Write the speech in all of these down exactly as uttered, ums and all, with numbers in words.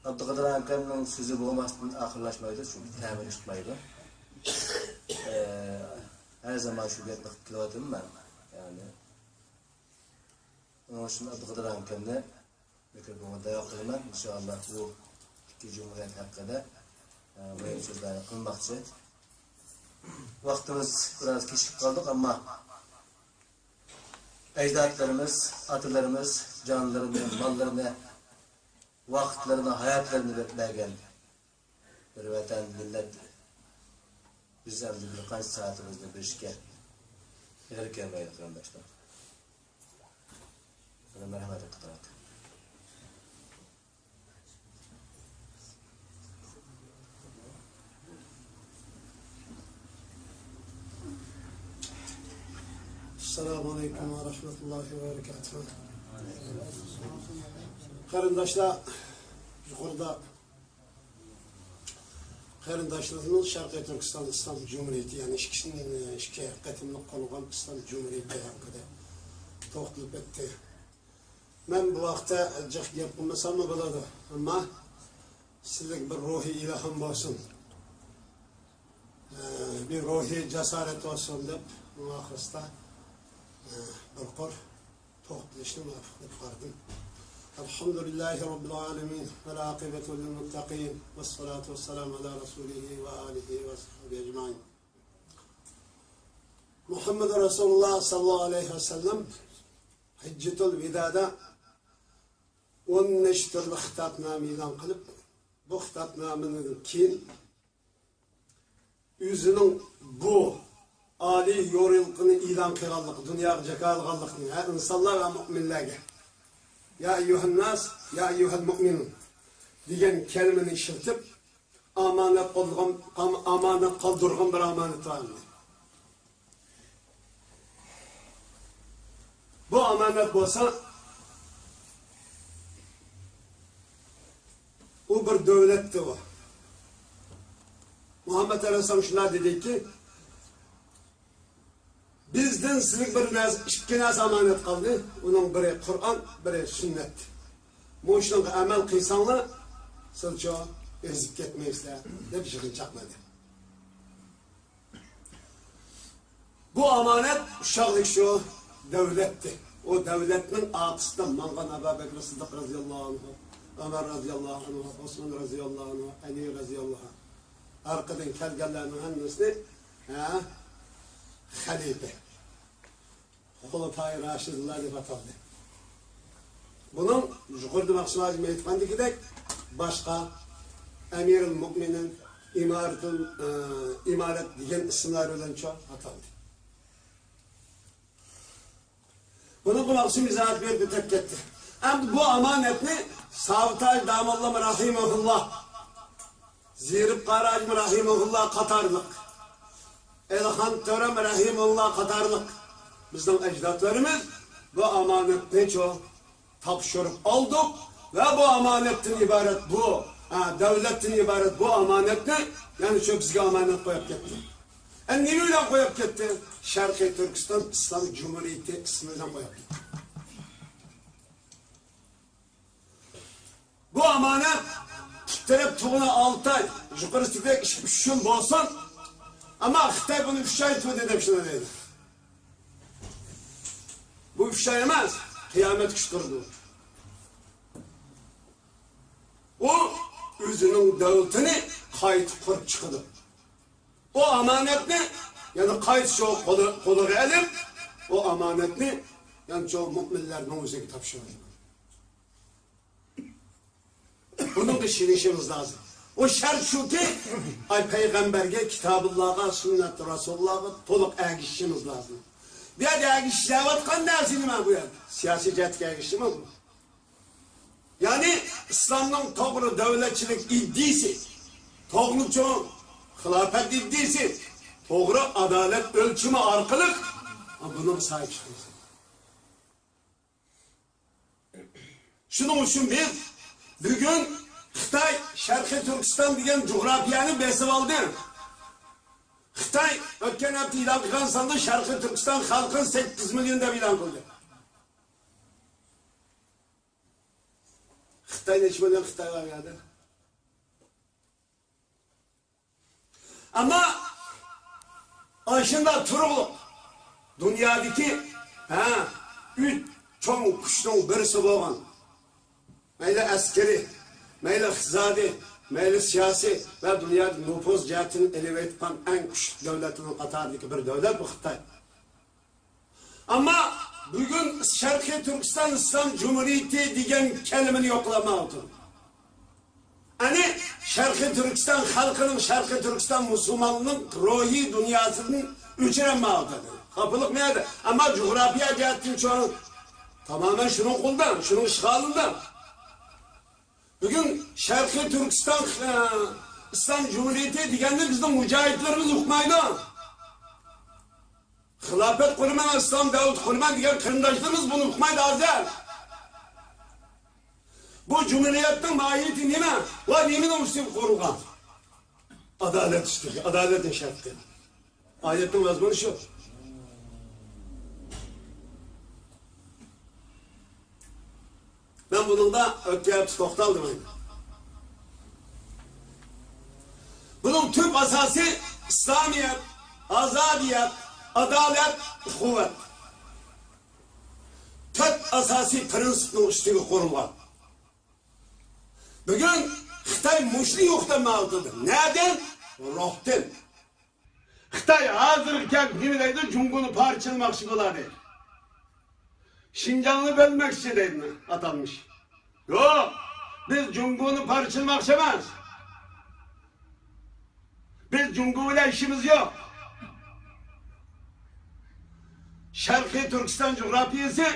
ئابدۇقادىر ئاكامنىڭ سۆزى بولماستىن ئاخىرلاشمايدۇ، چۈنكى تەمىنى چىقمايدۇ. ئە، ھەر زامان شۇ گەپنى قىلىپ كېلىۋاتىمەن مەن. يەنى، ئۇنىڭ ئۈچۈن ئابدۇقادىر ئاكامنى مىكروفونغا دەۋەت قىلىمەن. ئىنشائاللا، بۇ ئىككى جۇمھۇرىيەت ھەققىدە، ئە، مۇھىم سۆزلەرنى قىلماقچى. ۋاقتىمىز بىراز كېچىكىپ قالدۇق، ئەمما ئەجدادلىرىمىز، ئاتىلىرىمىز جانلىرىنى، ماللىرىنى، ۋاقىتلىرىنى، ھاياتلىرىنى بەرگەن بىر ۋەتەن، مىللەت. بىز ئەمدى بىر قانچە سائىتىمىزنى بېرىشكە توغرا كەلمەيدۇ، قېرىنداشلار. مانا مەرھەمەت ئېيتقۇدۇر. ئەسسالامۇ ئەلەيكۇم ۋە رەھمەتۇللاھى ۋە بەرىكاتۇھۇ. قېرىنداشلار، يۇقىرىدا قېرىنداشلىرىمىز شەرقىي تۈركىستان ئىسلام جۇمھۇرىيىتى، يەنى ئىككىسىنى، ئىككى قېتىملىق قۇرۇلغان ئىسلام جۇمھۇرىيىتى ھەققىدە توختىلىپ ئۆتتى. مەن بۇ ھەقتە جىق گەپ قىلمىساممۇ بولىدۇ، ئەمما سىزلىك بىر روھىي ئىلھام بولسۇن، بىر روھىي جاسارەت بولسۇن دەپ، ئۇنىڭ ئاخىرىسىدا بىر قۇر توختىلىشنى مۇۋاپىق دەپ قارىدىم. الحمد لله رب العالمين، والعاقبة للمتقين، والصلاة والسلام على رسوله وآله وصحبه أجمعين. محمد رسول الله صلى الله عليه وسلم ھەججەتۇل ۋىدادا ئون نەچچە تۈرلۈك خىتابنامە ئېلان قىلىپ، بۇ خىتابنامىدىن كېيىن ئۆزىنىڭ بۇ ئالىي يورۇقلۇقىنى ئېلان قىلغانلىقى، دۇنياغا جاكارلىغانلىقىنى، ھە، ئىنسانلار ۋە مۆمىنلەرگە، يا ئەييۇھەنناس، يا ئەييۇھەل مۆمىنۇن دېگەن كەلىمىنى ئىشلىتىپ، ئامانەت قالدۇرغان، ئامانەت قالدۇرغان بىر ئامانەت بار ئەمدى. بۇ ئامانەت بولسا، ئۇ بىر دۆلەتتە ئۇ. مۇھەممەد ئەلەيھىسسالام شۇنداق دېدىكى، بىزدىن سىزگە بىر نەرسە، ئىككى نەرسە ئامانەت قالدى. ئۇنىڭ بىرى قۇرئان، بىرى سۈننەت. مۇشۇنىڭغا ئەمەل قىلساڭلار، سىلچۇ ئېزىپ كەتمەيسىلەر، دەپ يىغىن چاقنىدى. بۇ ئامانەت ئۇششاقلىق شۇ دەۋلەتتى. ئۇ دەۋلەتنىڭ ئارقىسىدا ماڭغان ئەبۇ بەكرى سىددىق رەزىياللاھۇ ئەنھۇ، ئۆمەر رەزىياللاھۇ ئەنھۇ، ئوسمان رەزىياللاھۇ ئەنھۇ، ئەلى رەزىياللاھۇ ئەنھۇ. ئارقىدىن كەلگەنلەرنىڭ ھەممىسىنى، ھە، خەلىپە، خۇلەپائى راشىدىنلار دەپ ئاتالدى. بۇنىڭ يۇقىرىدا مەخسۇم ھاجىم ئېيتقاندىكىدەك، باشقا ئەمىرۇل مۆمىنىن، ئىمارەتۇل، ئە، ئىمارەت دېگەن ئىسىملار بىلەن چوڭ ئاتالدى. بۇنىڭغا مەخسۇم ئىزاھات بېرىپ ئۆتۈپ كەتتى. ئەمدى بۇ ئامانەتنى سابىت ھاجى داموللام رەھىمەھۇللا، زېرىپ قارى ھاجىم رەھىمەھۇللا قاتارلىق، ئېلىخان تۆرەم رەھىمەھۇللا قاتارلىق بىزنىڭ ئەجدادلىرىمىز بۇ ئامانەتنى چوڭ تاپشۇرۇپ ئالدۇق ۋە بۇ ئامانەتتىن ئىبارەت بۇ، ھە، دەۋلەتتىن ئىبارەت بۇ ئامانەتنى، يەنى شۇ بىزگە ئامانەت قويۇپ كەتتى. ئەمدى نېمە بىلەن قويۇپ كەتتى؟ شەرقىي تۈركىستان ئىسلام جۇمھۇرىيىتى ئىسمى بىلەن قويۇپ كەتتى. بۇ ئامانەت پۇت تەرەپ تۇغىنى ئالتە ئاي، يۇقىرىسىدەك ئىككى ئۈچ يىل بولسۇن، ئەمما خىتاي بۇنى ئۈچ ئاي تۇردى دەپ شۇنداق دەيدۇ. بۇ ئۈچ ئاي ئەمەس، قىيامەتكىچە تۇرىدۇ. ئۇ ئۆزىنىڭ دۆلىتىنى قايتا قۇرۇپ چىقىدۇ. ئۇ ئامانەتنى يەنە قايتا شۇ قولى، قولىغا ئېلىپ، ئۇ ئامانەتنى يەنە شۇ مۆمىنلەرنىڭ ئۆزىگە تاپشۇرىدۇ. بۇنىڭغا ئىشىنىشىمىز لازىم. ئۇ شەرت شۇكى، ئاي پەيغەمبەرگە، كىتابۇللاغا، سۈننەت رەسۇلۇللاغا تولۇق ئەگىشىشىمىز لازىم. بۇ يەردە ئەگىشىش دەۋاتقان نەرسە نېمە بۇ يەردە؟ سىياسىي جەھەتتىكى ئەگىشىشمۇ بۇ؟ يەنى ئىسلامنىڭ توغرا دۆلەتچىلىك ئىدىيىسى، توغرىچۇ خىلاپەت ئىدىيىسى، توغرا ئادالەت ئۆلچىمى ئارقىلىق بۇنىڭغا ساھىب چىقىمىز. شۇنىڭ ئۈچۈن بىز بۈگۈن خىتاي شەرقىي تۈركىستان دېگەن جۇغراپىيەنى بېسىپ ئالدى. خىتاي ئۆتكەن ھەپتە ئېلان قىلغان ساندا شەرقىي تۈركىستان خەلقىنى سەككىز مىليون دەپ ئېلان قىلدى. خىتاي نەچچە مىليون خىتاي بار بۇ يەردە؟ ئەمما ئاشۇنداق تۇرۇقلۇق دۇنيادىكى، ھە، ئۈچ چوڭ كۈچنىڭ بىرسى بولغان، مەيلى ئەسكىرىي، مەيلى ئىقتىسادىي، مەيلى سىياسىي ۋە دۇنيادىكى نوپۇز جەھەتتىن ئېلىۋېتىپ قالغان ئەڭ كۈچلۈك دۆلەتلەرنىڭ قاتارىدىكى بىر دۆلەت بۇ خىتاي. ئەمما بۈگۈن شەرقىي تۈركىستان ئىسلام جۇمھۇرىيىتى دېگەن كەلىمىنى يوقلىماۋاتىدۇ. يەنى شەرقىي تۈركىستان خەلقىنىڭ، شەرقىي تۈركىستان مۇسۇلمانلىرىنىڭ روھىي دۇنياسىدىن ئۆچۈرەلمەيۋاتىدۇ. خاپىلىق نەدە؟ ئەمما جۇغراپىيە جەھەتتىن چوڭ، تامامەن شۇنىڭ قولىدا، شۇنىڭ ئىشغالىدا. بۈگۈن شەرقىي تۈركىستان، ئە، ئىسلام جۇمھۇرىيىتى دېگەننى بىزنىڭ مۇجاھىدلىرىمىز ئۇقمايدۇ. خىلاپەت قۇرىمەن، ئىسلام دەۋلىتى قۇرىمەن دېگەن قېرىنداشلىرىمىز بۇنى ئۇقمايدۇ ھازىر. بۇ جۇمھۇرىيەتنىڭ ماھىيىتى نېمە ۋە نېمىنىڭ ئۈستىگە قۇرۇلغان؟ ئادالەت ئۈستىگە، ئادالەتنى شەرت قىلىپ. ئايەتنىڭ مەزمۇنى شۇ. مەن بۇنىڭدا ئۆتكەن ھەپتە توختالدىم. بۇنىڭ تۈپ ئاساسى ئىسلامىيەت، ئازادىيەت، ئادالەت، ئۇخۇۋەت. تۆت ئاساسىي پىرىنسىپنىڭ ئۈستىگە قۇرۇلغان. بۈگۈن خىتاي مۇشۇنى يوقىتىپ ماڭىۋاتىدۇ. نەدىن؟ روھتىن. خىتاي ھازىرغا كەپ نېمە دەيدۇ؟ جۇڭگونى پارچىلىماقچى بولار دەيدۇ. شىنجاڭنى بۆلمەكچى دەيدۇ ئاتالمىش. يوق، بىز جۇڭگونى پارچىلىماقچى ئەمەس. بىز جۇڭگو بىلەن ئىشىمىز يوق. شەرقىي تۈركىستان جۇغراپىيىسى،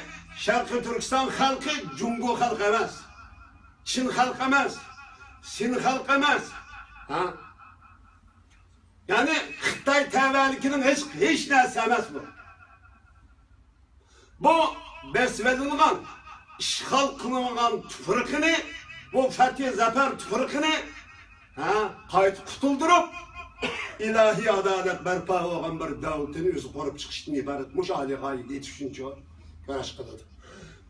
شەرقىي تۈركىستان خەلقى جۇڭگو خەلقى ئەمەس. چىن خەلق ئەمەس. سىن خەلق ئەمەس. ھە؟ يەنى خىتاي تەۋەلىكىنىڭ ھېچ، ھېچ نەرسە ئەمەس بۇ. بۇ بېسىۋېلىنغان، ئىشغال قىلىنغان تۇپرىقىنى، بۇ فەتھى زەپەر تۇپرىقىنى، ھە، قايتا قۇتۇلدۇرۇپ، ئىلاھىي ئادالەت بەرپا بولغان بىر دەۋلىتىنى ئۆزى قۇرۇپ چىقىشتىن ئىبارەت مۇشۇ ئالىي غايىگە يېتىش ئۈچۈن چوڭ كۈرەش قىلىدۇ.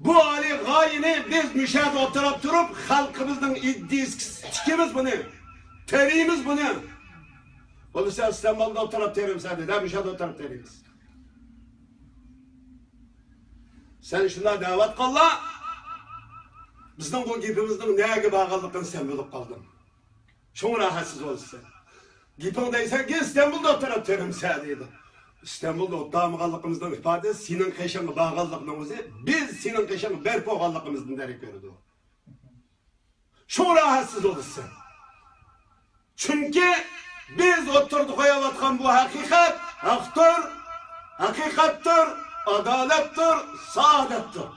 بۇ ئالىي غايىنى بىز مۇشۇ يەردە ئوتتۇراپ تۇرۇپ، خەلقىمىزنىڭ ئىدىيىسىگە تىكىمىز بۇنى، تېرىيمىز بۇنى. بولمىسا ئىستانبۇلدا ئوتتۇراپ تېرىمىسە دېدى، مۇشۇ يەردە ئوتتۇراپ تېرىيمىز. سەن شۇنداق دەۋاتقانلا، بىزنىڭ بۇ گېپىمىزنىڭ نەگە بارغانلىقىنى سەن بىلىپ قالدىڭ. شۇڭا راھەتسىز بولىسەن. گېپىڭ دەيسەنكى، ئىستانبۇلدا ئولتۇرۇپ تېرىمسە دەيدۇ. ئىستانبۇلدا ئولتۇرمىغانلىقىمىزنىڭ ئىپادىسى سېنىڭ قېشىڭغا بارغانلىقنىڭ ئۆزى، بىز سېنىڭ قېشىڭغا بېرىپ بولغانلىقىمىزدىن دېرەك بېرىدۇ. شۇڭا راھەتسىز بولىسەن. چۈنكى بىز ئوتتۇرىدا قويۇۋاتقان بۇ ھەقىقەت ھەقتۇر، ھەقىقەتتۇر، ئادالەتتۇر، سائادەتتۇر.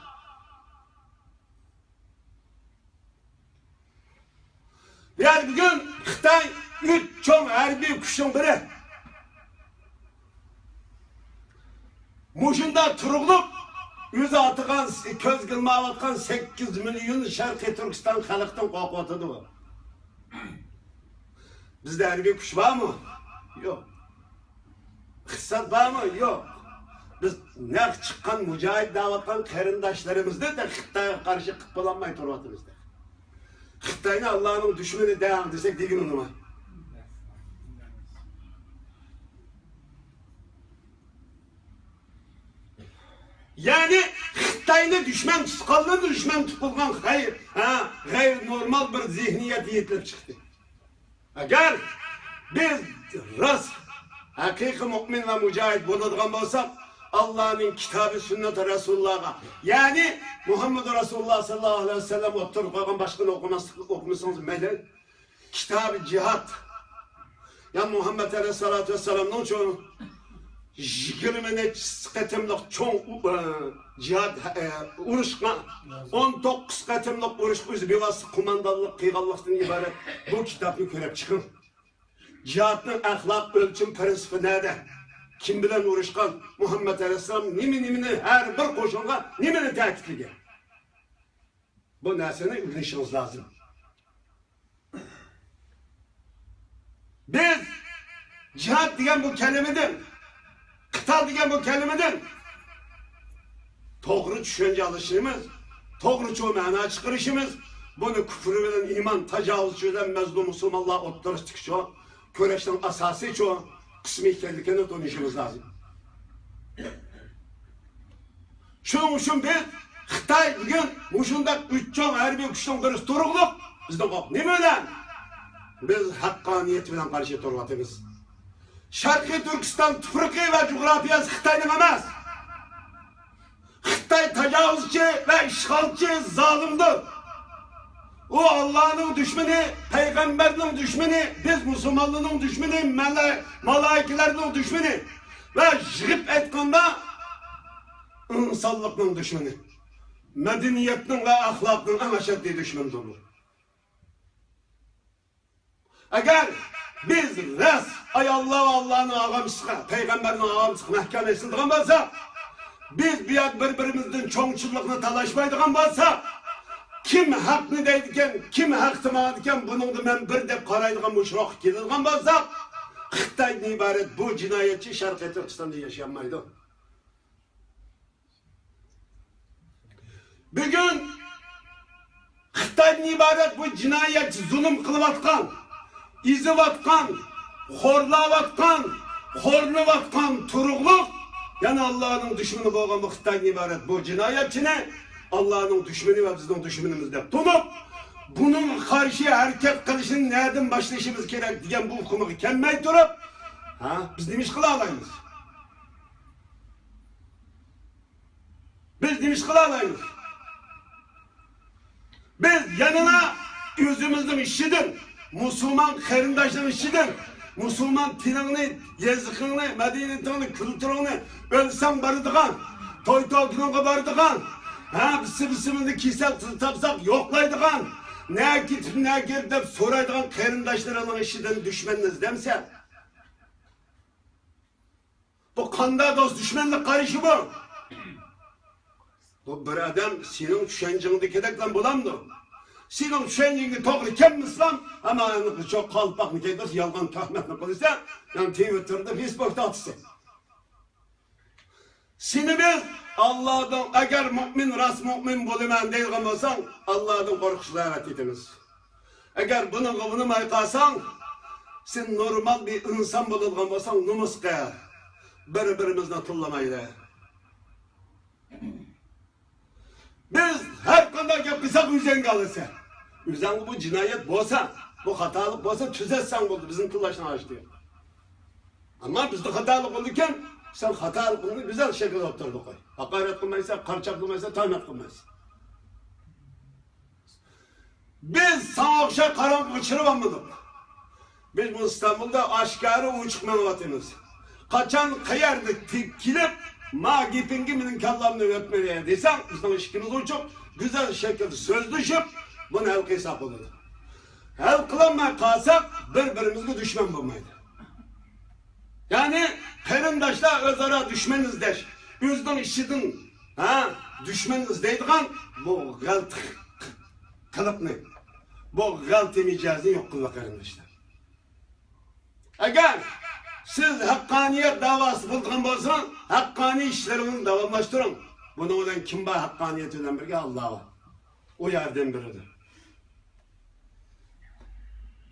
يەنى بۈگۈن خىتاي ئۈچ چوڭ ھەربىي كۈچنىڭ بىرى. مۇشۇنداق تۇرۇقلۇق ئۆزى ئاتىغان، كۆزگە ئىلماۋاتقان سەككىز مىليون شەرقىي تۈركىستان خەلقىدىن قورقۇۋاتىدۇ. بىزدە ھەربىي كۈچ بارمۇ؟ يوق. ئىقتىساد بارمۇ؟ يوق. بىز نەق چىققان مۇجاھىد دەۋاتقان قېرىنداشلىرىمىزنى تېخى خىتايغا قارشى قىلىپ بولالماي تۇرۇۋاتىمىز تېخى. خىتاينى ئاللانىڭ دۈشمىنى دەڭ دېسەك دېگىنى نېمە؟ يەنى خىتاينى دۈشمەن تۇتقانلىرىنى دۈشمەن تۇتقۇزغان غەير، ھە، غەيرىي نورمال بىر زېھنىيەت يېتىلىپ چىقتى. ئەگەر بىز راست ھەقىقىي مۇئمىن ۋە مۇجاھىد بولىدىغان بولساق، ئاللانىڭ كىتابى، سۈننىتى، رەسۇلۇللاغا، يەنى مۇھەممەدۇ رەسۇلۇللا ساللاللاھۇ ئەلەيھى ۋەسەللەم ئوتتۇرىغا قويغان باشقىنى ئوقۇماسلىق، ئوقۇمىسىڭىز مەيلى. كىتابى جىھاد، يا مۇھەممەد ئەلەيھىسسالاتۇ ۋەسسالامنىڭ شۇ يىگىرمە نەچچە قېتىملىق چوڭ ئۇ-، ئە، جىھاد، ئە، ئۇرۇشقا، ئون توققۇز قېتىملىق ئۇرۇشقا ئۆزى بىۋاسىتە قوماندانلىق قىلغانلىقتىن ئىبارەت بۇ كىتابنى كۆرۈپ چىقىڭ. جىھادنىڭ ئەخلاق ئۆلچىمى، پىرىنسىپى نەدە؟ كىم بىلەن ئۇرۇشقان؟ مۇھەممەد ئەلەيھىسسالام نېمە، نېمىنى، ھەر بىر قوشۇنغا نېمىنى تەكىتلىگەن؟ بۇ نەرسىنى ئۆگىنىشىڭىز لازىم. بىز جىھاد دېگەن بۇ كەلىمىدىن، قىتال دېگەن بۇ كەلىمىدىن توغرا چۈشەنچە ئالىشىمىز، توغرا چوڭ مەنا چىقىرىشىمىز، بۇنى كۇفر بىلەن ئىمان، تاجاۋۇزچى بىلەن مەزلۇم مۇسۇلمانلار ئوتتۇرىسىدىكى شۇ كۈرەشنىڭ ئاساسىي شۇ قىسمى ئىكەنلىكىنى تونۇشىمىز لازىم. شۇنىڭ ئۈچۈن بىز خىتاي بۈگۈن مۇشۇنداق ئۈچ چوڭ ھەربىي كۈچنىڭ بىرسى تۇرۇقلۇق بىزنىڭ قورق-، نېمە بىلەن؟ بىز ھەققانىيەت بىلەن قارشى تۇرۇۋاتىمىز. شەرقىي تۈركىستان تۇپرىقى ۋە جۇغراپىيەسى خىتاينىڭ ئەمەس. خىتاي تاجاۋۇزچى ۋە ئىشغالچى، زالىمدۇر. ئۇ ئاللانىڭ دۈشمىنى، پەيغەمبەرنىڭ دۈشمىنى، بىز مۇسۇلمانلارنىڭ دۈشمىنى، مەلە-، مالايىكىلەرنىڭ دۈشمىنى ۋە يىغىپ ئېيتقاندا ئىنسانلىقنىڭ دۈشمىنى، مەدەنىيەتنىڭ ۋە ئەخلاقنىڭ ئەڭ ئەشەددىي دۈشمىنىدۇر. ئەگەر بىز راست ئاي ئاللا ۋە ئاللانىڭ ئاغامچىسىغا، پەيغەمبەرنىڭ ئاغامچىسىغا مەھكەم ئېسىلىدىغان بولساق، بىز بۇ يەردە بىر-بىرىمىزدىن چوڭچىللىقنى تالاشمايدىغان بولساق، كىم ھەقنى دەيدىكەن، كىم ھەقتە ماڭىدىكەن، بۇنىڭدا مەن بىر دەپ قارايدىغان مۇشۇ روھقا كېلىدىغان بولساق، خىتايدىن ئىبارەت بۇ جىنايەتچى شەرقىي تۈركىستاندا ياشىيالمايدۇ. بۈگۈن خىتايدىن ئىبارەت بۇ جىنايەتچى زۇلۇم قىلىۋاتقان، ئېزىۋاتقان، خورلاۋاتقان، خورلىۋاتقان تۇرۇقلۇق، يەنە ئاللانىڭ دۈشمىنى بولغان بۇ خىتايدىن ئىبارەت بۇ جىنايەتچىنى ئاللانىڭ دۈشمىنى ۋە بىزنىڭ دۈشمىنىمىز دەپ تونۇپ، بۇنىڭغا قارشى ھەرىكەت قىلىشنى نەدىن باشلىشىمىز كېرەك دېگەن بۇ ئۇقۇمغا كەلمەي تۇرۇپ، ھە، بىز نېمە ئىش قىلالايمىز؟ بىز نېمە ئىش قىلالايمىز؟ بىز يەنىلا ئۆزىمىزنىڭ ئىچىدىن، مۇسۇلمان قېرىنداشنىڭ ئىچىدىن، مۇسۇلمان تىلىڭنى، يېزىقىڭنى، مەدەنىيىتىڭنى، كۈلتۈرۈڭنى، ئۆلسەڭ بارىدىغان، توي توكۇنۇڭغا بارىدىغان، ھە، بىسى بىسىمىزنى كېسەل تاپساق يوقلايدىغان، نەگە كېتىپ، نەگە كىرىپ دەپ سورايدىغان قېرىنداشلىرىڭنىڭ ئىچىدىن دۈشمەننى ئىزدەمسەن؟ بۇ قانداق دوست دۈشمەنلىك قارىشى بۇ؟ بۇ بىر ئادەم سېنىڭ چۈشەنچىڭدىكىدەكلا بولامدۇ؟ سېنىڭ چۈشەنچىڭگە توغرا كەلمىسىلا، ئەمما شۇ قالپاقنى كىيدۈرسە، يالغان تۆھمەتنى قىلسا، يەنە تىۋىتتېردا، فېيسبۇكتا ئاتىسەن. سېنى بىز ئاللادىن، ئەگەر مۇئمىن، راست مۇئمىن بولىمەن دەيدىغان بولساڭ، ئاللادىن قورقۇشنى دەۋەت ئېتىمىز. ئەگەر بۇنىڭغا ئۇنىماي قالساڭ، سەن نورمال بىر ئىنسان بولىدىغان بولساڭ، نومۇس قىل. بىر-بىرىمىزنى تىللىمايلى. بىز ھەر قانداق گەپ قىلساق، ئۆزۈڭگە ئالىسەن. ئۆزۈڭگە بۇ جىنايەت بولسا، بۇ خاتالىق بولسا، تۈزەتسەڭ بولدى. بىزنى تىللاشنىڭ ھاجىتى يوق. ئەمما بىزدە خاتالىق بولىدىكەن، سەن خاتالىقىڭنى گۈزەل شەكىلدە ئوتتۇرىغا قوي. ھاقارەت قىلمايسەن، قارچاق قىلمايسەن، تۆھمەت قىلمايسەن. بىز ساڭا ئوخشاش قاراڭغۇغا چىرىۋالمىدۇق. بىز بۇ ئىستانبۇلدا ئاشكارا ئوچۇق مېڭىۋاتىمىز. قاچان، قەيەردە تېگىپ كېلىپ، ما گېپىڭگە مېنىڭ كاللامنى ئۆتمە دېسەڭ، بىزنىڭ ئىشىكىمىز ئوچۇق، گۈزەل شەكىلدە سۆزلىشىپ، بۇنى ھەل قىلساق بولىدۇ. ھەل قىلالماي قالساق، بىر-بىرىمىزگە دۈشمەن بولمايدۇ. يەنى قېرىنداشلار ئۆزئارا دۈشمەن ئىزدەش، ئۆزىنىڭ ئىچىدىن، ھە، دۈشمەن ئىزدەيدىغان بۇ غەلىتە قىلىقنى، بۇ غەلىتە مىجەزنى يوق قىلىڭ، قېرىنداشلار. ئەگەر سىز ھەققانىيەت داۋاسى بولىدىغان بولسىڭىز، ھەققانىي ئىشلىرىڭىزنى داۋاملاشتۇرۇڭ. بۇنىڭ بىلەن كىم بار؟ ھەققانىيەت بىلەن بىرگە ئاللا بار. ئۇ ياردەم بېرىدۇ.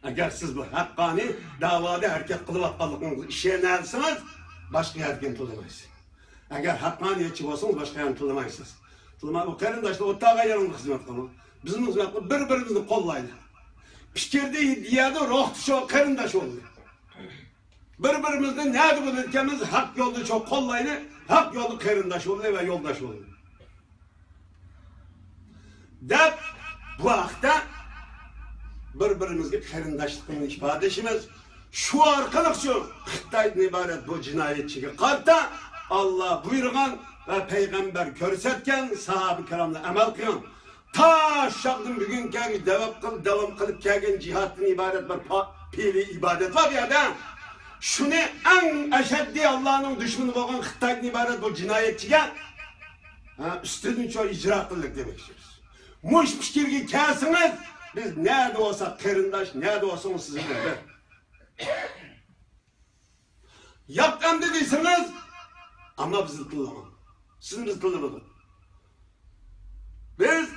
ئەگەر سىز بۇ ھەققانىي داۋادا ھەرىكەت قىلىۋاتقانلىقىڭىزغا ئىشىنەلىسىڭىز، باشقا يەردىن تىللىمايسىز. ئەگەر ھەققانىيەتچى بولسىڭىز، باشقا يەردىن تىللىمايسىز. تىللىماي، ئۇ قېرىنداشلار ئوتتۇرىغا يېرىڭلار خىزمەت قىلىڭ. بىزمۇ خىزمەت قىلىپ، بىر-بىرىمىزنى قوللايلى. پىكىردە، ئىدىيەدە، روھتا شۇ قېرىنداش بولدى. بىر-بىرىمىزنى نەدە بولىدىكەنمىز، ھەق يولدا شۇ قوللايلى، ھەق يولدا قېرىنداش بولىلى ۋە يولداش بولىلى. دەپ، بۇ ھەقتە بىر-بىرىمىزگە قېرىنداشلىقىمىزنى ئىپادىلىشىمىز. شۇ ئارقىلىق شۇ خىتايدىن ئىبارەت بۇ جىنايەتچىگە قارىتا ئاللا بۇيرۇغان ۋە پەيغەمبەر كۆرسەتكەن، ساھابە كىراملار ئەمەل قىلغان، تا شۇ چاغدىن بۈگۈنگە كەلگۈچە داۋام قىل-، داۋام قىلىپ كەلگەن جىھادتىن ئىبارەت بىر پا-، پېئىلىي ئىبادەت بار بۇ يەردە. شۇنى ئەڭ ئەشەددىي ئاللانىڭ دۈشمىنى بولغان خىتايدىن ئىبارەت بۇ جىنايەتچىگە، ھە، ئۈستىدىن شۇ ئىجرا قىلدۇق دېمەكچىمىز. مۇشۇ پىكىرگە كەلسىڭىز، بىز نەدە بولساق قېرىنداش، نەدە بولسىڭىز سىز بىلەن بىر. ياق ئەمدى دېسىڭىز، ئەمما بىزنى تىللىماڭ. سىزنى بىز تىللىمىدۇق. بىز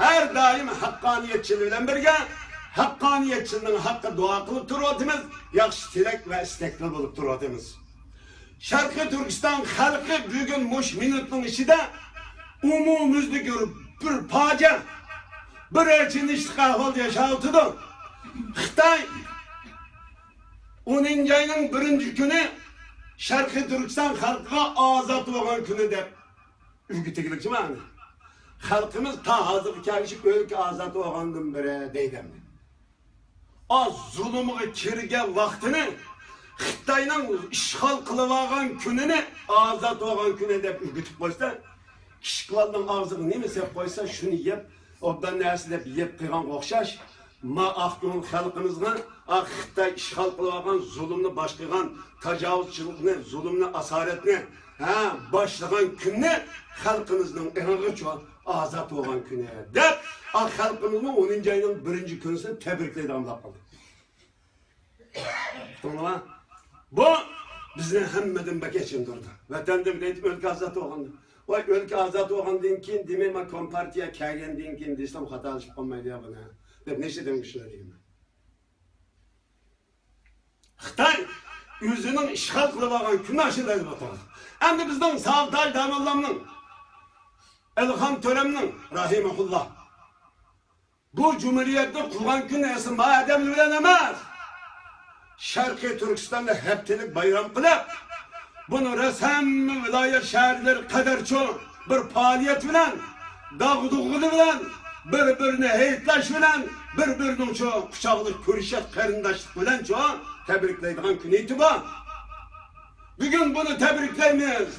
ھەر دائىم ھەققانىيەتچىل بىلەن بىرگە، ھەققانىيەتچىلنىڭ ھەققىگە دۇئا قىلىپ تۇرۇۋاتىمىز، ياخشى تىلەك ۋە ئىستەكلەر بولۇپ تۇرۇۋاتىمىز. شەرقىي تۈركىستان خەلقى بۈگۈن مۇشۇ مىنۇتنىڭ ئىچىدە ئومۇميۈزلۈك بىر پاجىئە، بىر ئېچىنىشلىق ئەھۋالدا ياشاۋاتىدۇ. خىتاي ئونىنچى ئاينىڭ بىرىنچى كۈنى شەرقىي تۈركىستان خەلقىگە ئازاد بولغان كۈنى دەپ ئۈلگە تېگىلىكچىما ئەمدى. خەلقىمىز تا ھازىرغا كەلگۈچە ئۆلكە ئازاد بولغاندىن بېرى دەيدۇ ئەمدى. ئا، زۇلۇمغا كىرگەن ۋاقتىنى، خىتاينىڭ ئىشغال قىلىۋالغان كۈنىنى ئازاد بولغان كۈنى دەپ ئۆگىتىپ قويسا، كىچىك بالىنىڭ ئاغزىغا نېمە سېلىپ قويسا، شۇنى يەپ، ئوبدان نەرسە دەپ يەپ قىلغانغا ئوخشاش. ما ئاق كۆڭۈل خەلقىمىزغا، ئا، خىتاي ئىشغال قىلىۋالغان، زۇلۇمنى باشلىغان، تاجاۋۇزچىلىقنى، زۇلۇمنى، ئاسارەتنى، ھە، باشلىغان كۈننى خەلقىمىزنىڭ ئېڭىغىچۇ ئازاد بولغان كۈنى دەپ، ئا، خەلقىمىزمۇ ئونىنچى ئاينىڭ بىرىنچى كۈنىسىنى تەبرىكلەيدىغان بولۇپ قالدى. ئۇقتۇڭلارمۇ؟ بۇ بىزنى ھەممىدىن بەك ئېچىندۇردى. ۋەتەندىن بېيىتىپ ئۆلكە ئازاد بولغاندا. ۋاي، ئۆلكە ئازاد بولغاندىن كېيىن دېمەيمەن، كومپارتىيە كەلگەندىن كېيىن دېسەم خاتالىشىپ قالمايدۇ يا بۇنى، دەپ نەچچە دەمگە شۇنداق دېگەن. خىتاي ئۆزىنىڭ ئىشغال قىلىپ ئالغان كۈنى ئاشۇنداق دەپ ئاتىغان. ئەمدى بىزنىڭ ساۋۇتئاي داموللامنىڭ، ئىلھام تۆرەمنىڭ، رەھىمەھۇللا، بۇ جۇمھۇرىيەتنى قۇرغان كۈنى ئەسلى ما ئادەملەر بىلەن ئەمەس، شەرقىي تۈركىستاندا ھەپتىلىك بايرام قىلىپ، بۇنى رەسەن ۋىلايەت شەھەرلىرى قەدەرچۇ بىر پائالىيەت بىلەن، داغدۇغىلى بىلەن، بىر-بىرىنى ھەيدەش بىلەن، بىر-بىرىنىڭچۇ قۇچاقلىشىپ كۆرۈشۈش قېرىنداشلىق بىلەنچۇ تەبرىكلەيدىغان كۈنى ئىدى بۇ. بۈگۈن بۇنى تەبرىكلەيمىز،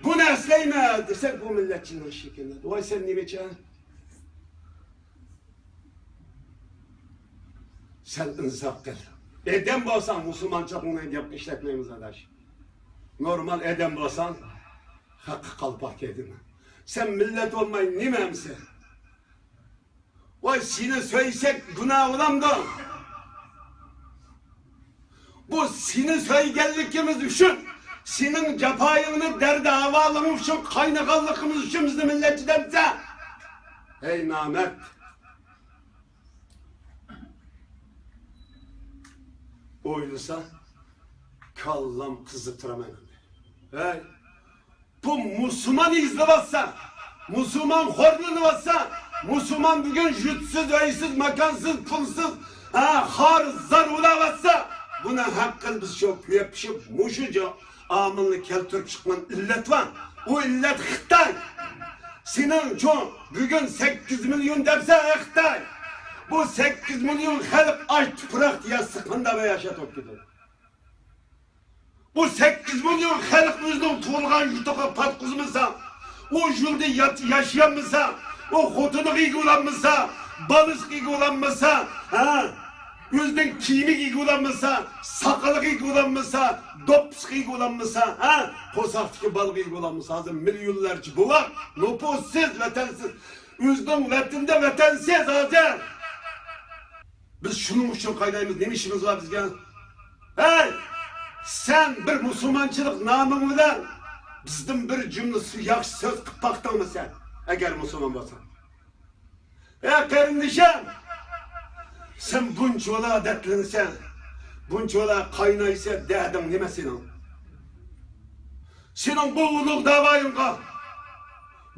بۇنى ئەسلەيمىز دېسەك، بۇ مىللەتچىنىڭ ئىشى ئىكەن. ۋاي، سەن نېمىچە؟ سەن ئىنساپ قىل. ئادەم بولساڭ، مۇسۇلمانچىلىقنى گەپكە ئىشلەتمەيمىز، ئاداش. نورمال ئادەم بولساڭ، خەققە قالپاق كىيدىرمە. سەن مىللەت بولماي نېمە ئەمسە؟ ۋاي، سېنى سۆيسەك گۇناھ بولامدۇ؟ بۇ سېنى سۆيگەنلىكىمىز ئۈچۈن، سېنىڭ جاپايىڭنى، دەردى ھاۋالىڭ ئۈچۈن قاينىغانلىقىمىز ئۈچۈن بىزنى مىللەتچى دەمسەن؟ ھەي نامەرد! ئويلىسا، كاللام قىزىپ تۇرىمەن. ھەي! بۇ مۇسۇلمان ئېزىلىۋاتسا، مۇسۇلمان خورلىنىۋاتسا، مۇسۇلمان بۈگۈن يۇرتسىز، ئۆيسىز، ماكانسىز، پۇلسىز، ھە، خار، زار بولاۋاتسا، بۇنىڭ ھەققىنى بىز شۇ كۆيۈپ پىشىپ، مۇشۇ جا-، ئامىلنى كەلتۈرۈپ چىققان ئىللەت بار. ئۇ ئىللەت خىتاي. سېنىڭچۇ بۈگۈن سەككىز مىليون دەپسەن، ئەي خىتاي. بۇ سەككىز مىليون خەلق ئاچ تۇپراقتا ياتسا قانداق ياشاپ كېتىدۇ؟ بۇ سەككىز مىليون خەلق ئۆزىنىڭ تۇغۇلغان يۇرتىغا پاتقۇزمىسا، ئۇ يۇرتتا يات-، ياشىيالمىسا، ئۇ خوتۇنىغا ئىگە بولالمىسا، بالىسىغا ئىگە بولالمىسا، ھە؟ ئۆزىنىڭ كىيىمىگە ئىگە بولالمىسا، ساقىلىغا ئىگە بولالمىسا، دوپپىسىغا ئىگە بولالمىسا، ھە؟ قورساقتىكى بالىغا ئىگە بولالمىسا، ھازىر مىليونلارچە بوۋاق نوپۇسسىز، ۋەتەنسىز، ئۆزىنىڭ ۋەتىنىدە ۋەتەنسىز ھازىر. بىز شۇنىڭ ئۈچۈن قاينايمىز، نېمە ئىشىمىز بار بىزگە؟ ھەي! سەن بىر مۇسۇلمانچىلىق نامىڭ بىلەن بىزدىن بىر جۈملە سۆ-، ياخشى سۆز قىلىپ باقتىڭمۇ سەن؟ ئەگەر مۇسۇلمان بولساڭ. ئەي قېرىندىشىم! سەن بۇنچىۋالا دەردلىنىسەن، بۇنچىۋالا قاينايسەن، دەردىڭ نېمە سېنىڭ؟ سېنىڭ بۇ ئۇلۇغ داۋايىڭغا،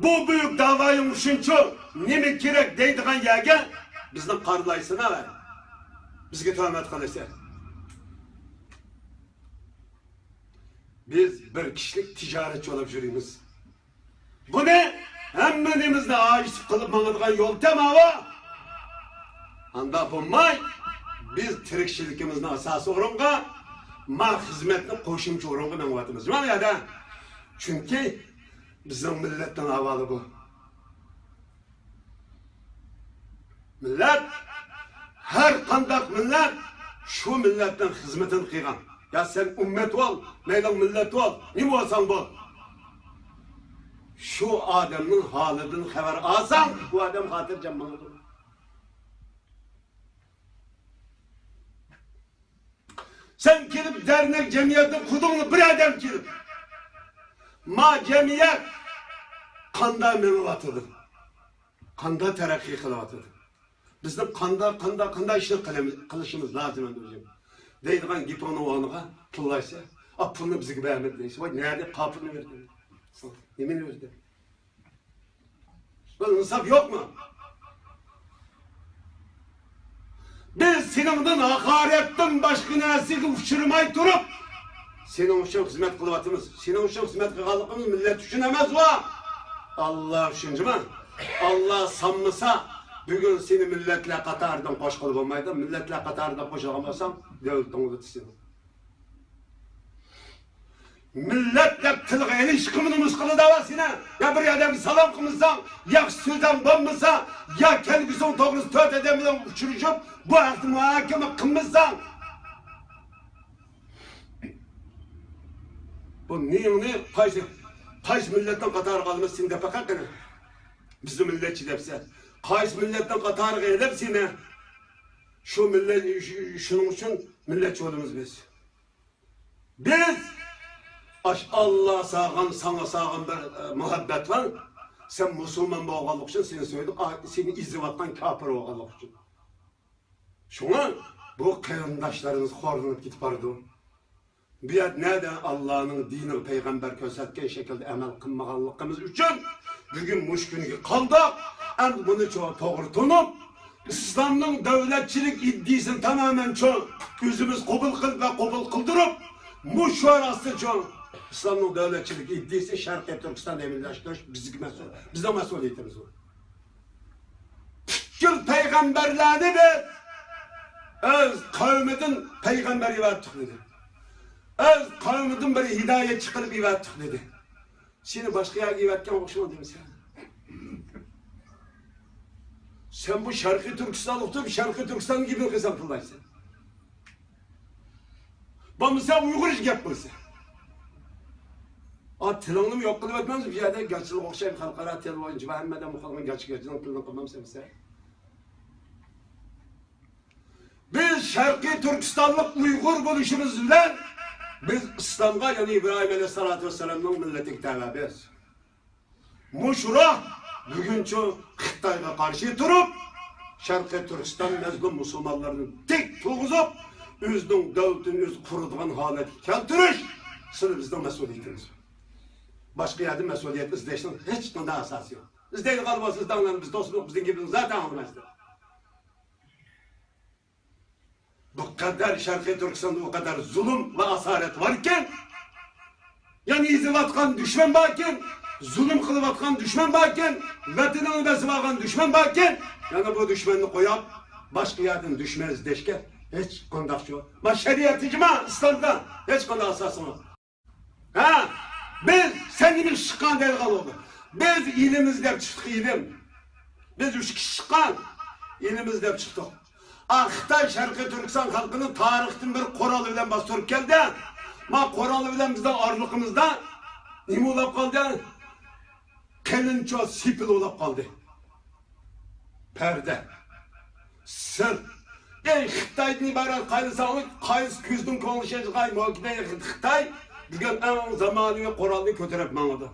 بۇ بۈيۈك داۋايىڭ ئۈچۈنچۇ نېمە كېرەك دەيدىغان يەرگە بىزنى قارىلايسەن ھە، بىزگە تۆھمەت قىلىسەن. بىز بىر كىشىلىك تىجارەتچى بولۇپ يۈرىمىز. بۇنى ھەممىمىزنى ئاجىز قىلىپ ماڭىدىغان يول تاماۋا. ئانداق بولماي، بىز تىرىكچىلىكىمىزنى ئاساسىي ئورۇنغا، ما خىزمەتنى قوشۇمچە ئورۇنغا مېڭىۋاتىمىز. جۇمۇ يەردە. چۈنكى بىزنىڭ مىللەتنىڭ ئەھۋالى بۇ. مىللەت، ھەر قانداق مىللەت شۇ مىللەتنىڭ خىزمىتىنى قىلغان. يا سەن ئۈممەت بول، مەيلىڭ مىللەت بول، نېمە بولساڭ بول. شۇ ئادەمنىڭ ھالىدىن خەۋەر ئالساڭ، بۇ ئادەم خاتىرجەم ماڭىدۇ. سەن كېلىپ دەرنەك جەمئىيەتنى قۇردۇڭلا بىر ئادەم كېلىپ، ما جەمئىيەت قانداق مېڭىۋاتىدۇ؟ قانداق تەرەققىي قىلىۋاتىدۇ؟ بىزنىڭ قانداق، قانداق، قانداق ئىشنى قىلىمىز، قىلىشىمىز لازىم ئەمدى ئۆزۈم؟ دەيدىغان گېپىڭنىڭ ئورنىغا تىللايسەن. ئا، پۇلنى بىزگە بەرمىدى دەيسەن. ۋاي، نەدە قاپىرنى بەردى؟ نېمىنى بەردى؟ بۇ ئىنساپ يوقمۇ؟ بىز سېنىڭدىن ھاقارەتتىن باشقا نەرسىگە ئۇچرىماي تۇرۇپ، سېنىڭ ئۈچۈن خىزمەت قىلىۋاتىمىز. سېنىڭ ئۈچۈن خىزمەت قىلغانلىقىمىز مىللەت ئۈچۈن ئەمەس بۇ. ئاللا ئۈچۈن جۇما. ئاللا سانمىسا، بۈگۈن سېنى مىللەتلەر قاتارىدىن قوشقىلى بولمايدۇ. مىللەتلەر قاتارىدا قوشۇلغان بولساڭ، دۆلىتىڭ ئۇلىتىسىدۇ. مىللەت دەپ تىلغا ئېلىشقىمۇ نومۇس قىلىدۇ سېنى. يا بىر ئادەمگە سالام قىلمىساڭ، ياخشى سۆزۈڭ بولمىسا، يا كەلگۈسىڭ توغرىسىدا تۆت ئادەم بىلەن ئۇچرىشىپ، بۇ ھەقتە مۇھاكىمە قىلمىساڭ، بۇ مېڭىنى قايسى، قايسى مىللەتنىڭ قاتارىغا ئالىمىز سېنى دەپ باقە قېنى. بىزنى مىللەتچى دەپسەن. قايسى مىللەتنىڭ قاتارىغا ئېلىپ سېنى؟ شۇ مىللەت، شۇ، شۇنىڭ ئۈچۈن مىللەتچى بولىمىز بىز. بىز ئاش ئاللا ساغان، ساڭا ساغان بىر، ئە، مۇھەببەت بار. سەن مۇسۇلمان بولغانلىق ئۈچۈن سېنى سۆيدۇق، ئا، سېنى ئېزىۋاتقان كاپىر بولغانلىق ئۈچۈن. شۇڭا بۇ قېرىنداشلىرىمىز خورلىنىپ كېتىپ بارىدۇ. بۇ يەر نەدە ئاللانىڭ دىنىغا پەيغەمبەر كۆرسەتكەن شەكىلدە ئەمەل قىلمىغانلىقىمىز ئۈچۈن بۈگۈن مۇشۇ كۈنگە قالدۇق. ئەمدى بۇنى چو-، توغرا تونۇپ، ئىسلامنىڭ دۆلەتچىلىك ئىدىيىسىنى تامامەن چو-، ئۆزىمىز قوبۇل قىلىپ ۋە قوبۇل قىلدۇرۇپ، مۇشۇ ئاراستىچۇ ئىسلامنىڭ دۆلەتچىلىك ئىدىيىسى شەرقىي تۈركىستاندا ئەمەلىيلەشتۈرۈش بىزگە مەسئۇل، بىزنىڭ مەسئۇلىيىتىمىز بۇ. پۈتكۈل پەيغەمبەرلەرنى بىز ئۆز قەۋمىدىن پەيغەمبەر يىبەردۇق دېدى. ئۆز قەۋمىدىن بىر ھىدايەتچى قىلىپ يىبەردۇق دېدى. سېنى باشقا يەرگە يىۋەتكەن ئوخشىمايدۇ دېمىسە. سەن بۇ شەرقىي تۈركىستانلىق تۇرۇپ، شەرقىي تۈركىستاننىڭ گېپىنى قىلساڭ تىللايسەن. بولمىسا ئۇيغۇرچە گەپ قىلسا. ئا، تىلىڭنىمۇ يوق قىلىۋەتمەمسىز؟ بۇ يەردە گاچىلىق ئوخشايدۇ، خەلقئارا تىل بويىچە ھەممە ئادەم ئوقۇغان گاچا گاچىنىڭ تىلىنى قىلمامسىز دېسە. بىز شەرقىي تۈركىستانلىق ئۇيغۇر بولۇشىمىز بىلەن بىز ئىسلامغا، يەنى ئىبراھىم ئەلەيھىسسالاتۇ ۋەسسالامنىڭ مىللىتىگە تەۋەبىز. مۇشۇ روھ بۈگۈنچۇ خىتايغا قارشى تۇرۇپ، شەرقىي تۈركىستان مەزلۇم مۇسۇلمانلىرىنى تىك تۇرغۇزۇپ، ئۆزىنىڭ دۆلىتىنى ئۆزى قۇرىدىغان ھالەتكە كەلتۈرۈش سىلى بىزنىڭ مەسئۇلىيىتىمىز. باشقا يەردىن مەسئۇلىيەت ئىزدەشنىڭ ھېچقانداق ئاساسى يوق. ئىزدەيدىغان بولسا ئىزدەڭلار، بىز دوستلۇق، بىزنىڭ گېپىمىزنى زادى ئاڭلىمايسىلەر. بۇ قەدەر شەرقىي تۈركىستاندا ئۇ قەدەر زۇلۇم ۋە ئاسارەت باركەن، يەنى ئېزىۋاتقان دۈشمەن باركەن، زۇلۇم قىلىۋاتقان دۈشمەن باركەن، ۋەتىنىڭنى بېسىۋالغان دۈشمەن باركەن، يەنە بۇ دۈشمەننى قويۇپ، باشقا يەردىن دۈشمەن ئىزدەشكە ھېچقانداق شۇ، ما شەرىئەتتىمۇ، ئىسلامدا ھېچقانداق ئاساسى يوق. ھە، بىز سەن نېمە ئىش چىققان دەيدىغان بولدى. بىز ئىلىم ئىزدەپ چىقتۇق، ئىلىم. بىز ئۈچ كىشى چىققان، ئىلىم ئىزدەپ چىقتۇق. ئا، خىتاي شەرقىي تۈركىستان خەلقىنى تارىختىن بېرى قورالى بىلەن باستۇرۇپ كەلدى. ما قورالى بىلەن بىزنىڭ ئارىلىقىمىزدا نېمە بولۇپ قالدى؟ قېلىنچا سېپىل بولۇپ قالدى. پەردە. سىر. ئەي، خىتايدىن ئىبارەت قايسى ساڭلىق، قايسى كۆزدىن كۆڭلى شەجغاي مۆكىدەي خىتاي بۈگۈن ئەڭ زامانىۋى قورالنى كۆتۈرۈپ ماڭىدۇ.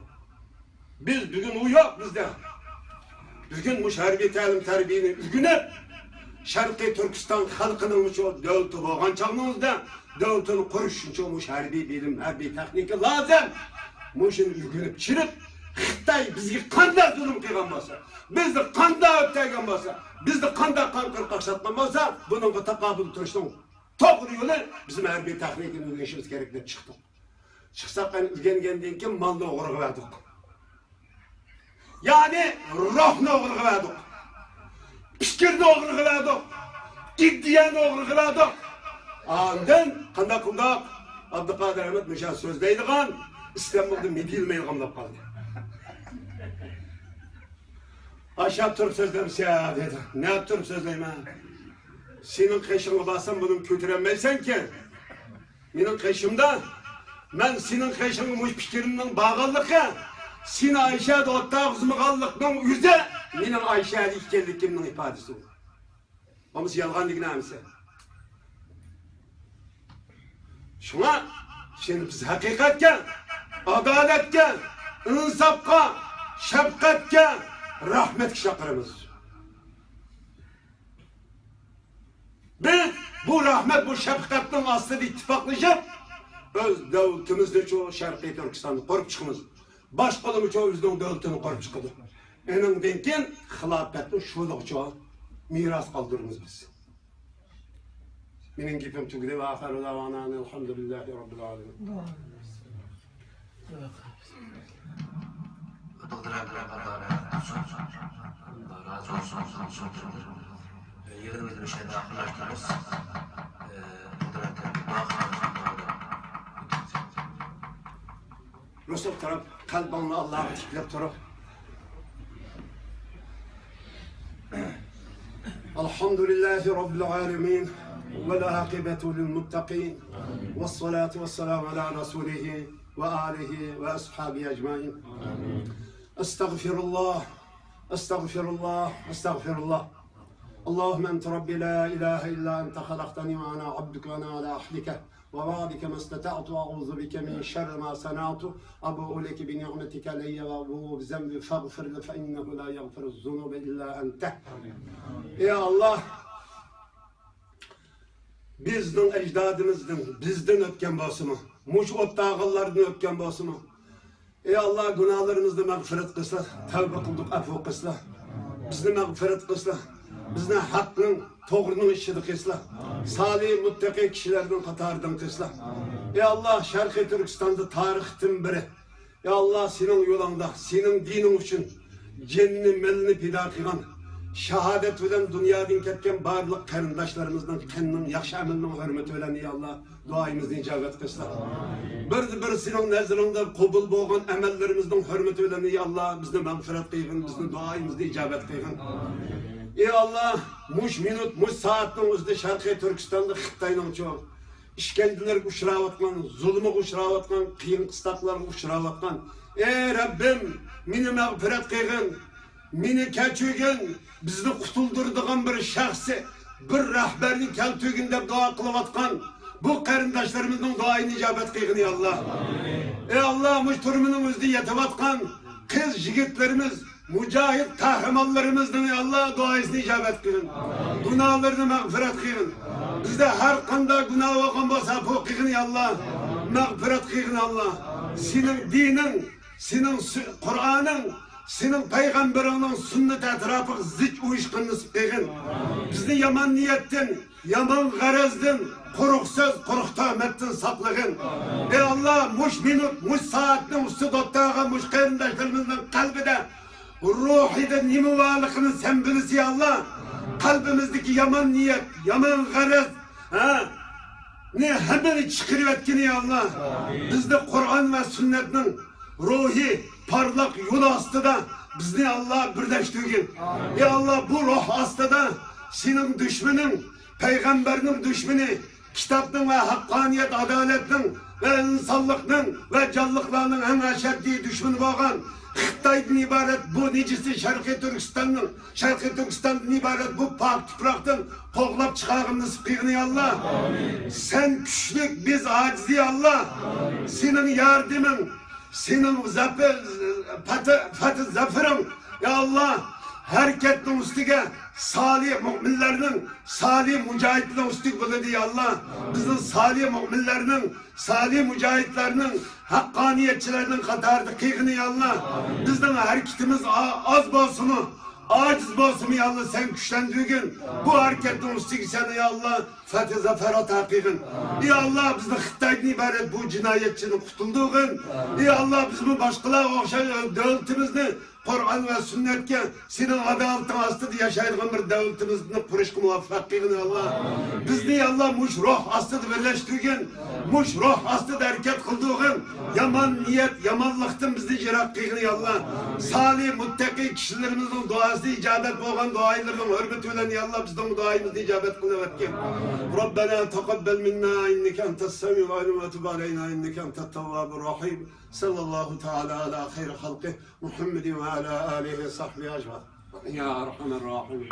بىز بۈگۈن ئۇ يوق بىزدە. بۈگۈن مۇشۇ ھەربىي تەلىم تەربىيەنى ئۆگىنىپ، شەرقىي تۈركىستان خەلقىنىڭ مۇشۇ دۆلىتى بولغان چاغىمىزدا، دۆلىتىنى قۇرۇش ئۈچۈن مۇشۇ ھەربىي بىلىم، ھەربىي تېخنىكا لازىم. مۇشۇنى ئۆگىنىپ چىرىپ، خىتاي بىزگە قانداق زۇلۇم قىلغان بولسا، بىزنى قانداق ئۆپتەلگەن بولسا، بىزنى قانداق قان قىرغاق ساتقان بولسا، بۇنىڭغا تاقابىل تۇرۇشنىڭ توغرا يولى بىزمۇ ھەربىي تېخنىكىنى ئۆگىنىشىمىز كېرەك دەپ چىقتۇق. چىقساق، ئەنە ئۆگەنگەندىن كېيىن مالنى ئوغرىغا بەردۇق. يەنى روھنى ئوغرىغا بەردۇق. پىكىرنى ئوغرىغا بەردۇق. ئىدىيەنى ئوغرىغا بەردۇق. ئاندىن قانداق قىلدۇق؟ ئابدۇقادىر ئەمەت مۇشۇ سۆزلەيدىغان، ئىستانبۇلدا مىدىرلىمەيدىغان بولۇپ قالدى. ئاشا تۇرۇپ سۆزلەمسە دېدى. نە تۇرۇپ سۆزلەيمەن؟ سېنىڭ قېشىڭغا بارسام بۇنى كۆتۈرەلمەيسەنكەن. مېنىڭ قېشىمدا، مەن سېنىڭ قېشىڭغا مۇشۇ پىكرىمنىڭ بارغانلىقى، سېنى ئايشەدە ئوتتۇرىغا ئۇزمىغانلىقنىڭ ئۆزى مېنىڭ ئايشەدە ئىكەنلىكىمنىڭ ئىپادىسى ئۇ. بولمىسا يالغان دېگىنى ھەممىسى. شۇڭا سېنى بىز ھەقىقەتكە، ئادالەتكە، ئىنساپقا، شەپقەتكە، رەھمەتكە چاقىرىمىز. بىز بۇ رەھمەت، بۇ شەپقەتنىڭ ئاستىدا ئىتتىپاقلىشىپ، ئۆز دۆلىتىمىزنىچۇ شەرقىي تۈركىستاننى قۇرۇپ چىقىمىز. باشقىلىرىمۇچۇ ئۆزىنىڭ دۆلىتىنى قۇرۇپ چىقىدۇ. ئېنىڭدىن كېيىن خىلاپەتنى شۇلىغىچۇ مىراس قالدۇرىمىز بىز. مېنىڭ گېپىم تۈگىدى. ۋە ئاخىرۇ دەۋانا ئەلھەمدۇلىللاھى رەببىل ئالەمىن. بىلدۈرەم بىلەن قاتار رازى بولسۇن، بولسۇن. يىغىنىمىزنى مۇشۇ يەردە ئاخىرلاشتۇرىمىز. بىلدۈرەم بىلەن قاتار رۇسۇل تۇرۇپ، قەلبىڭنى ئاللاغا تىكلەپ تۇرۇپ. الحمد لله رب العالمين، والعاقبة للمتقين، والصلاة والسلام على رسوله وآله وأصحابه أجمعين. أستغفر الله، أستغفر الله، أستغفر الله. اللهم أنت ربي لا إله إلا أنت، خلقتني وأنا عبدك وأنا على عهدك ووعدك ما استطعت، أعوذ بك من شر ما صنعت، أبوء لك بنعمتك علي وأبوء بذنبي فاغفر لي فإنه لا يغفر الذنوب إلا أنت. ئى ئاللا، بىزنىڭ ئەجدادىمىزدىن، بىزدىن ئۆتكەن بولسىمۇ، مۇشۇ ئوت تاغىللاردىن ئۆتكەن بولسىمۇ، ئى ئاللا، گۇناھلىرىمىزنى مەغپىرەت قىلسىلا، تەۋبە قىلدۇق، ئەپۇ قىلسىلا. بىزنى مەغپىرەت قىلسىلا. بىزنى ھەقنىڭ، توغرىنىڭ ئىچىدە قىلسىلا. سالىھ، مۇتتەقىي كىشىلەرنىڭ قاتارىدىن قىلسىلا. ئى ئاللا، شەرقىي تۈركىستاندا تارىختىن بېرى، ئى ئاللا، سېنىڭ يولۇڭدا، سېنىڭ دىنىڭ ئۈچۈن جېنىنى، مېلىنى پىدا قىلغان، شاھادەت بىلەن دۇنيادىن كەتكەن بارلىق قېرىنداشلىرىمىزنىڭ قېنىنىڭ، ياخشى ئەمەلنىڭ ھۆرمىتى بىلەن، ئى ئاللا، دۇئايىمىزنى ئىجابەت قىلسىلا. بىر، بىر سېنىڭ نەزىرىڭدە قوبۇل بولغان ئەمەللىرىمىزنىڭ ھۆرمىتى بىلەن، ئى ئاللا، بىزنى مەغپىرەت قىلغىن، بىزنى دۇئايىمىزنى ئىجابەت قىلغىن. ئى ئاللا، مۇش مىنۇت، مۇش سائەتنىڭ ئۆزىدە شەرقىي تۈركىستاندا خىتاينىڭچۇ ئىشكەنجىلەرگە ئۇچراۋاتقان، زۇلمىغا ئۇچراۋاتقان، قىيىن قىستاقلارغا ئۇچراۋاتقان، ئى رەببىم، مېنى مەغپىرەت قىلغىن. مېنى كەچۈرگىن، بىزنى قۇتۇلدۇرىدىغان بىر شەخسنى، بىر رەھبەرنى كەلتۈرگىن دەپ دۇئا قىلىۋاتقان بۇ قېرىنداشلىرىمىزنىڭ دۇئايىنى ئىجابەت قىلغىن، يا ئاللا. ئى ئاللا، مۇشۇ تۈرمىنىڭ ئۆزىدە يېتىۋاتقان قىز يىگىتلىرىمىز، مۇجاھىد قەھرىمانلىرىمىزنىڭ، يا ئاللا، دۇئايىسىنى ئىجابەت قىلغىن. گۇناھلىرىنى مەغپىرەت قىلغىن. بىزدە ھەر قانداق گۇناھ بولغان بولسا، ئەپۇ قىلغىن، يا ئاللا. مەغپىرەت قىلغىن، يا ئاللا. سېنىڭ دىنىڭ، سېنىڭ سۈ-، قۇرئانىڭ، سېنىڭ پەيغەمبىرىڭنىڭ سۈننىتى ئەتراپىغا زىچ ئۇيۇشقىنى نېسىپ قىلغىن. بىزنى يامان نىيەتتىن، يامان غەرەزدىن، قۇرۇق سۆز، قۇرۇق تۆھمەتتىن ساقلىغىن. ئەي ئاللا، مۇش مىنۇت، مۇش سائەتنىڭ ئۈستىدە ئولتۇرغان مۇش قېرىنداشلىرىمىزنىڭ قەلبىدە، روھىدا نېمە بارلىقىنى سەن بىلىسەن، يا ئاللا. قەلبىمىزدىكى يامان نىيەت، يامان غەرەز، ھە؟ نى ھەممىنى چىقىرىۋەتكىن، يا ئاللا. بىزنى قۇرئان ۋە سۈننەتنىڭ روھى پارلاق يولى ئاستىدا بىزنى، ئاللا، بىرلەشتۈرگىن. يا ئاللا، بۇ روھ ئاستىدا سېنىڭ دۈشمىنىڭ، پەيغەمبەرنىڭ دۈشمىنى، كىتابنىڭ ۋە ھەققانىيەت، ئادالەتنىڭ ۋە ئىنسانلىقنىڭ ۋە جانلىقلارنىڭ ئەڭ ئەشەددىي دۈشمىنى بولغان خىتايدىن ئىبارەت بۇ نىجىسنى شەرقىي تۈركىستاننىڭ، شەرقىي تۈركىستاندىن ئىبارەت بۇ پاك تۇپراقتىن قوغلاپ چىقارغىنى نېسىپ قىلغىن، يا ئاللا. سەن كۈچلۈك، بىز ئاجىز، يا ئاللا. سېنىڭ ياردىمىڭ، سېنىڭ زەپە-، پەتى، پەتى زەپىرىڭ، يا ئاللا، ھەرىكەتنىڭ ئۈستىگە سالىھ مۆمىنلەرنىڭ، سالىھ مۇجاھىدلارنىڭ ئۈستىگە بولىدۇ، يا ئاللا. بىزنىڭ سالىھ مۆمىنلەرنىڭ، سالىھ مۇجاھىدلارنىڭ، ھەققانىيەتچىلەرنىڭ قاتارىدا قىلغىن، يا ئاللا. بىزنىڭ ھەرىكىتىمىز ئا-، ئاز بولسىمۇ، ئاجىز بولسىمۇ، يا ئاللا، سەن كۈچلەندۈرگىن. بۇ ھەرىكەتنىڭ ئۈستىگە سەن، يا ئاللا، پەتھى زەپەر ئاتا قىلغىن. ئى ئاللا، بىزنى خىتايدىن ئىبارەت بۇ جىنايەتچىدىن قۇتۇلدۇرغىن. ئى ئاللا، بىزمۇ باشقىلارغا ئوخشاش ئۆز دۆلىتىمىزنى قۇرئان ۋە سۈننەتكە، سېنىڭ ئادالىتىڭ ئاستىدا ياشايدىغان بىر دۆلىتىمىزنى قۇرۇشقا مۇۋەپپەق قىلغىن، ئى ئاللا. بىزنى، ئى ئاللا، مۇشۇ روھ ئاستىدا بىرلەشتۈرگىن، مۇشۇ روھ ئاستىدا ھەرىكەت قىلدۇرغىن. يامان نىيەت، يامانلىقتىن بىزنى يىراق قىلغىن، يا ئاللا. سالىھ، مۇتتەقىي كىشىلىرىمىزنىڭ دۇئاسى ئىجابەت بولغان دۇئايلىرىنىڭ ھۆرمىتى بىلەن، يا ئاللا، بىزنىڭ دۇئايىمىزنى ئىجابەت قىلىۋەتكىن. ربنا تقبل منا إنك أنت السميع العليم وتب علينا إنك أنت التواب الرحيم. صلى الله تعالى على خير خلقه محمد وعلى آله وصحبه أجمعين. يا أرحم الراحمين.